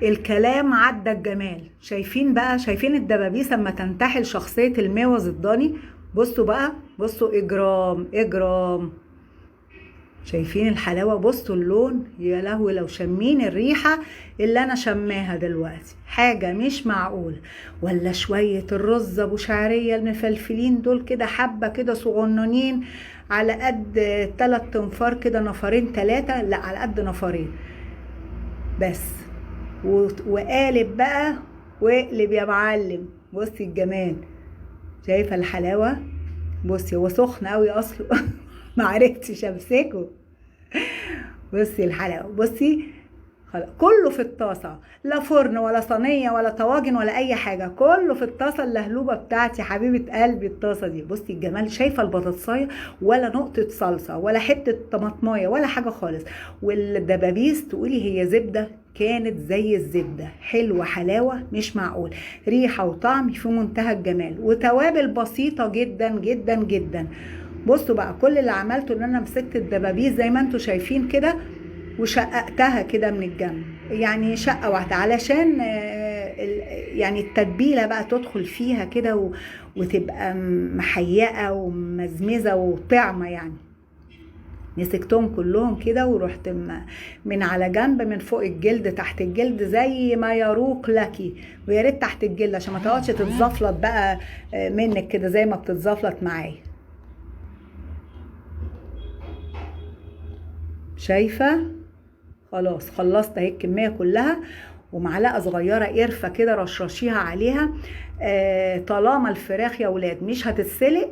الكلام عدى الجمال. شايفين بقى، شايفين الدبابيس اما تنتحل شخصية الموز الضاني؟ بصوا بقى، بصوا اجرام اجرام، شايفين الحلاوة؟ بصوا اللون، يا لهوي لو شمين الريحة اللي انا شماها دلوقتي، حاجة مش معقولة. ولا شوية الرز ابو شعرية المفلفلين دول كده، حبة كده صغننين على قد 3 تنفار كده، نفرين 3، لا على قد نفرين بس. وقالب بقى، واقلب يا معلم. بصي الجمال، شايفة الحلاوة؟ بصي هو سخن قوي اصله ما عرفتش امسكه. بصي الحلاوة، بصي خلاص كله في الطاسه، لا فرن ولا صينية ولا طواجن ولا اي حاجة، كله في الطاسه اللهلوبه بتاعتي حبيبه قلبي الطاسه دي. بصي الجمال، شايفه البطاطسايه؟ ولا نقطة صلصه ولا حتة طماطمايه ولا حاجة خالص. والدبابيس تقولي هي زبدة، كانت زي الزبدة، حلوة حلاوة مش معقول، ريحه وطعم في منتهى الجمال، وتوابل بسيطة جدا جدا جدا. بصوا بقى كل اللي عملته ان انا مسكت الدبابيس زي ما انتوا شايفين كده وشققتها كده من الجنب، يعني شقه واحدة علشان التتبيله بقى تدخل فيها كده وتبقى محيقه ومزمزه وطعمه. مسكتهم كلهم كده ورحت من على جنب، من فوق الجلد تحت الجلد زي ما يروق لك، ويا ريت تحت الجلد عشان ما تقعدش تتزفلط بقى منك كده زي ما بتتزفلط معايا. شايفه؟ خلاص خلصت اهي الكمية كلها. ومعلقة صغيرة قرفه كده رشرشيها عليها. طالما الفراخ يا ولاد مش هتتسلق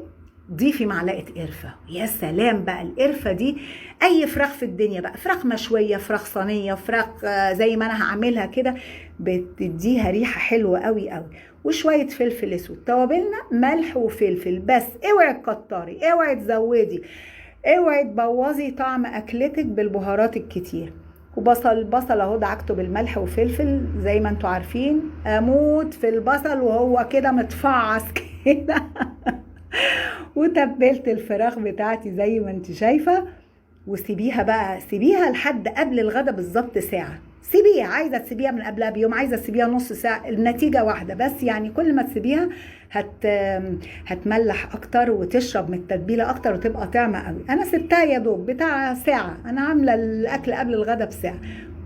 ضيفي معلقه قرفه. يا سلام بقى القرفه دي، اي فراخ في الدنيا بقى، فراخ مشوية، فراخ صينية، فراخ زي ما انا هعملها كده، بتديها ريحه حلوة قوي قوي. وشوية فلفل اسود، توابلنا ملح وفلفل بس، اوعي تكتري، اوعي تزودي، اوعي تبوظي طعم اكلتك بالبهارات الكتير. وبصل، بصل اهو دعكته بالملح وفلفل زي ما انتوا عارفين، اموت في البصل وهو كده متفعص كده. وتبلت الفراخ بتاعتي زي ما انت شايفه. وسيبيها بقى، سيبيها لحد قبل الغدا بالظبط ساعة، سيبيها، عايزه تسيبيها من قبلها بيوم، عايزه تسيبيها نص ساعة، النتيجة واحدة بس. كل ما تسيبيها هتملح اكتر وتشرب من التتبيله اكتر وتبقى طعمه قوي. انا سبتها يا دوب بتاع ساعة، انا عامله الاكل قبل الغدا بساعة.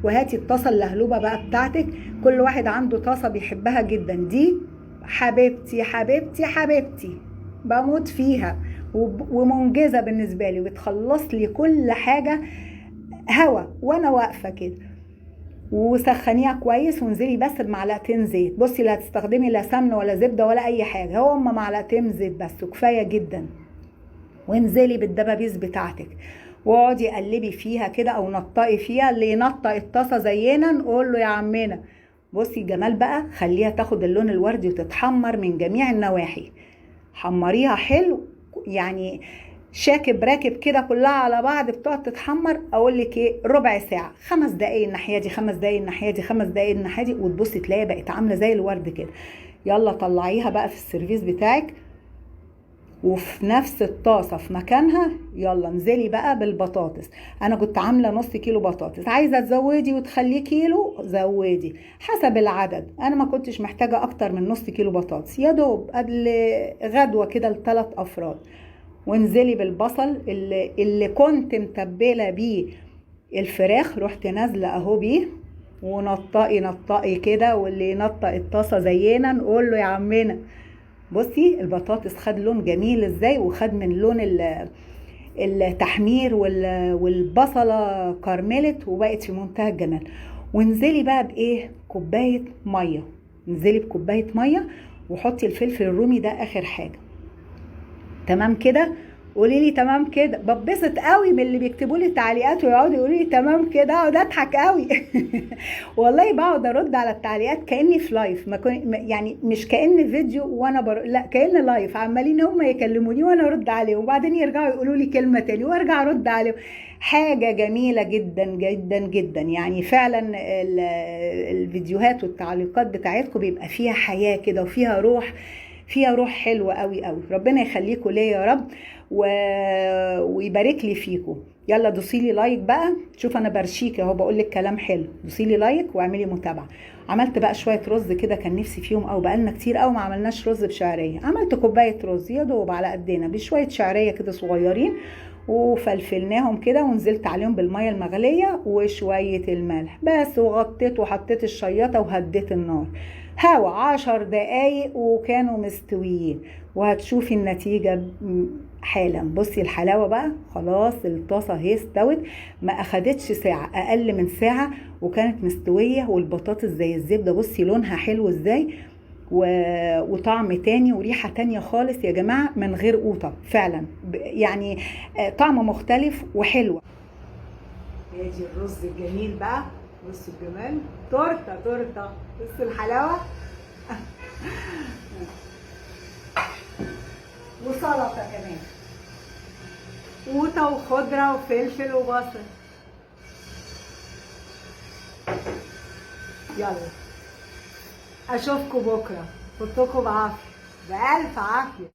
وهاتي الطاسه اللهلوبه بقى بتاعتك، كل واحد عنده طاسه بيحبها جدا، دي حبيبتي حبيبتي حبيبتي بموت فيها ومنجزه بالنسبة لي، وبتخلص لي كل حاجة هوا وانا واقفة كده. وسخنيها كويس وانزلي بس بمعلقتين زيت. بصي لا هتستخدمي لا سمن ولا زبدة ولا اي حاجة، هما معلقتين زيت بس وكفاية جدا. وانزلي بالدبابيس بتاعتك واقعدي قلبي فيها كده او نطقي فيها، اللي ينطق الطاسه زينا نقول له يا عمنا. بصي الجمال بقى، خليها تاخد اللون الوردي وتتحمر من جميع النواحي، حمريها حلو شاكب راكب كده كلها على بعض، بتقعد تتحمر. اقول لك ايه، ربع ساعة، 5 دقايق الناحية دي، 5 دقايق الناحية دي، 5 دقايق الناحية دي، وتبصي تلاقيها بقت عامله زي الورد كده. يلا طلعيها بقى في السيرفيس بتاعك وفي نفس الطاسه في مكانها. يلا انزلي بقى بالبطاطس. انا كنت عامله نص كيلو بطاطس، عايزه تزودي وتخليه كيلو زودي حسب العدد. انا ما كنتش محتاجه اكتر من نص كيلو بطاطس، يا دوب قبل غدوه كده لثلاث افراد. وانزلي بالبصل اللي كنت متبله بيه الفراخ، رحت نازله اهو بيه. ونطقي نطقي كده، واللي ينطق الطاسه زينا نقول له يا عمنا. بصي البطاطس خد لون جميل ازاي، وخد من لون التحمير والبصله كرملت وبقت في منتهى الجمال. وانزلي بقى بايه، كوباية مية، انزلي بكوبايه مية وحطي الفلفل الرومي ده اخر حاجة. تمام كده؟ قولي لي تمام كده. ببسط قوي من اللي بيكتبوا لي تعليقات ويقعدوا يقولوا لي تمام كده، اقعد اضحك قوي والله، بقعد ارد على التعليقات كاني في live، ما كن-، يعني مش كأن فيديو وانا لا كأن live، عمالين هم يكلموني وانا ارد عليهم، وبعدين يرجعوا يقولوا لي كلمة تاني وارجع ارد عليهم. حاجة جميلة جدا جدا جدا، فعلا الفيديوهات والتعليقات بتاعتكم بيبقى فيها حياة كده وفيها روح، فيها روح حلوة قوي قوي. ربنا يخليكم ليا يا رب ويبارك لي فيكم. يلا دوسي لي like بقى، شوف انا برشيك اهو، بقول لك كلام حلو، دوسي لي like واعملي متابعه. عملت بقى شوية رز كده كان نفسي فيهم، او بقالنا كتير قوي ما عملناش رز بشعريه. عملت كوباية رز يا دوب على قدنا بشوية شعرية كده صغيرين، وفلفلناهم كده ونزلت عليهم بالمية المغليه وشوية الملح بس، وغطيت وحطيت الشياطه وهديت النار هوا 10 دقايق وكانوا مستويين. وهتشوفي النتيجة حالا. بصي الحلاوة بقى، خلاص الطاسه اهي استوت، ما اخدتش ساعة، اقل من ساعة وكانت مستوية. والبطاطس زي الزبدة، بصي لونها حلو ازاي، وطعم تاني وريحه تانية خالص يا جماعة، من غير قوطه فعلا، يعني طعم مختلف وحلو. ادي الرز الجميل بقى، بصوا الجمال، تورته تورته، بصوا الحلاوة. وسلطة كمان، قوطه وخضره وفلفل وبصل. يلا اشوفكم بكره، فوتكم بعافية، بألف عافية.